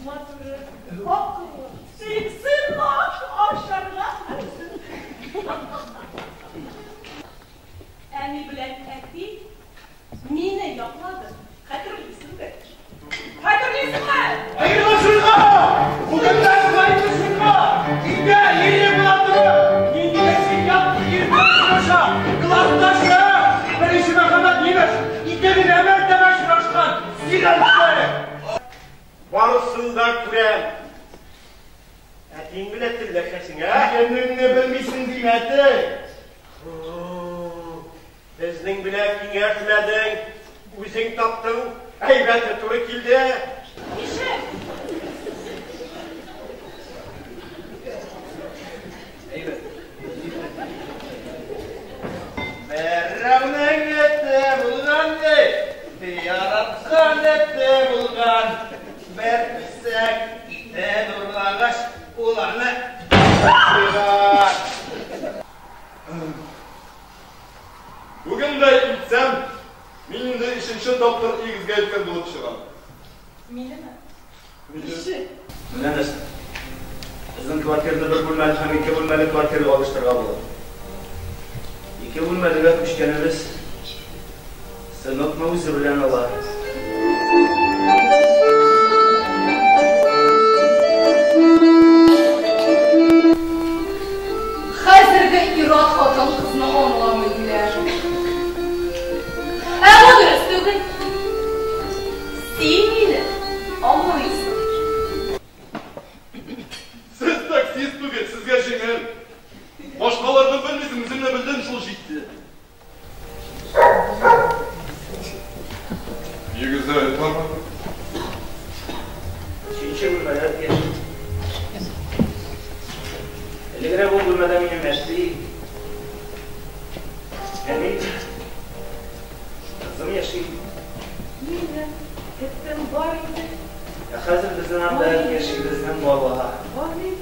Матуры, акыллы, сөйксен ашарга әзер. Әни белән әти мине яклады. Хәтерлисеңдер. Хәтерлисеңме? Аерылышырга! Бүгеннән аерылышырга! Өйдә ире була торып, ниндидер син ят ир белән очраша! Классташы! Беренче мәхәббәт имеш! Ике генә мәртәбә очрашкан! Сөйләнде! Барысын да күрәм. Әтиең белән телләшәсең, ә? Кемнеңне белмисең дим, әти! Безнең белән киңәшмәдең, үзең таптың, әйбәте туры килде. Ничек? Әйбәт. Берәүнең эте булган ди, яраткан эте булган. Бер кисәк итен урлагач, ул аны куйган. Бүген дә илтсәм, мин инде өченче тапкыр өегезгә илткән булып чыгам. Минеме? Ничек? Менә нәрсә. Безнең квартирны бер бүлмәле һәм ике бүлмәле квартирага алыштырырга була. Ике бүлмәлегә күчкәнебез сынокны үзе белән ала. Хәзерге ир-ат хатын-кызны аңламый диләр. Ә бу дөрес түгел. Син мине аңлыйсың. Сез таксист түгел, сезгә җиңел. Башкаларны белмисең, үзеңне белдем, шул җитте. Өегездә эт бармы? Өченче бүлмәдә эт яши. Элегрәк ул бүлмәдә минем әти, әни, кызым яши. Минем этем бар иде. Ә хәзер безнең анда эт яши, безнең бала. Бар иде.